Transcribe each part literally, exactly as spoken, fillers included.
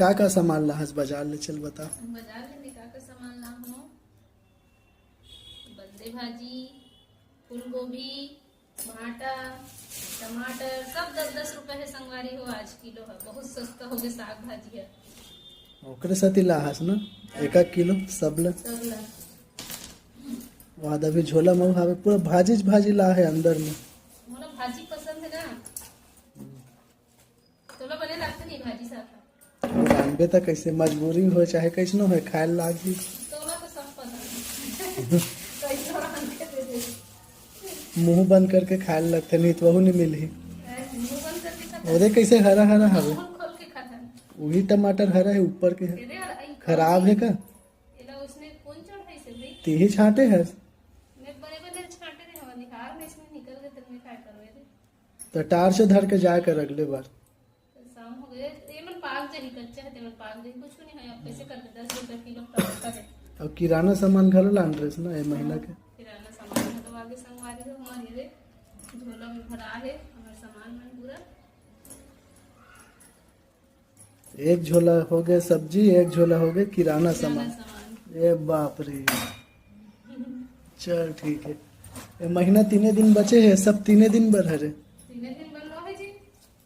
का का सामान लाहस बाजार ले, चल बता। बाजार ले मैं का का सामान लाहूं? बंदे भाजी, फूलगोभी, भांटा, टमाटर, सब दस दस रुपए हे संगवारी हो, आज किलो हे। बहुत सस्ता हो गया साग भाजी हे। ओकरे सेती लाहस ना, एक एक किलो सब ला। सब ला। वाह, अभी झोला में हावे, पूरा भाजी च भाजी लाहे अंदर में। मोला भाजी पसंद हे ना। तोला बने लागथे नहीं भाजी साग? जानबे त कैसे, मजबूरी हो चाहे कैसनो हो, खाए लागही। तोला तो सब पता हे। कैसनो रांध के दे दे। मुंह बंद करके खाए लगथे, नहीं तो वहू नहीं मिलही। मुंह बंद करके खाता। अरे कैसे हरा हरा हवे। मुंह खोल के खाता। वही टमाटर हरा हे, ऊपर के हे। तेरे वाला, आई खराब हे का? एला उसने कौन चढ़ाई से भाई? तीही छांटे हस। मैं बने बने छांटे रहे हवा निहार में, इसमें निकल गए तो मैं काय करवे रे? तो टार से धर के जाए कर अगले बार। तो शाम हो गए, ये मन पाक जाही, कच्चा हे, ते मन पाक जाही, कुछ नहीं है। अब कैसे करके दस रुपए किलो टमाटर है। अब किराना सामान घलो लान रहे ना ये महीना के। किराना सामान घलो आगे संगवारी हो हमारे रे, झोला में भरा है हमारे सामान मन पूरा। एक झोला हो गए सब्जी, एक झोला हो गए किराना किराना सामान। सामान। ए बाप रे। चल ठीक है, ये महीना तीने दिन बचे हे, सब तीने दिन बर हरे। तीने दिन बर रहे जी,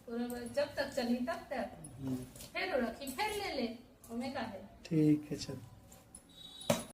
पूरा बर जब तक चली तब तक। हम्म। फिर रखी, फिर ले ले, ओमे का है। ठीक है, चल।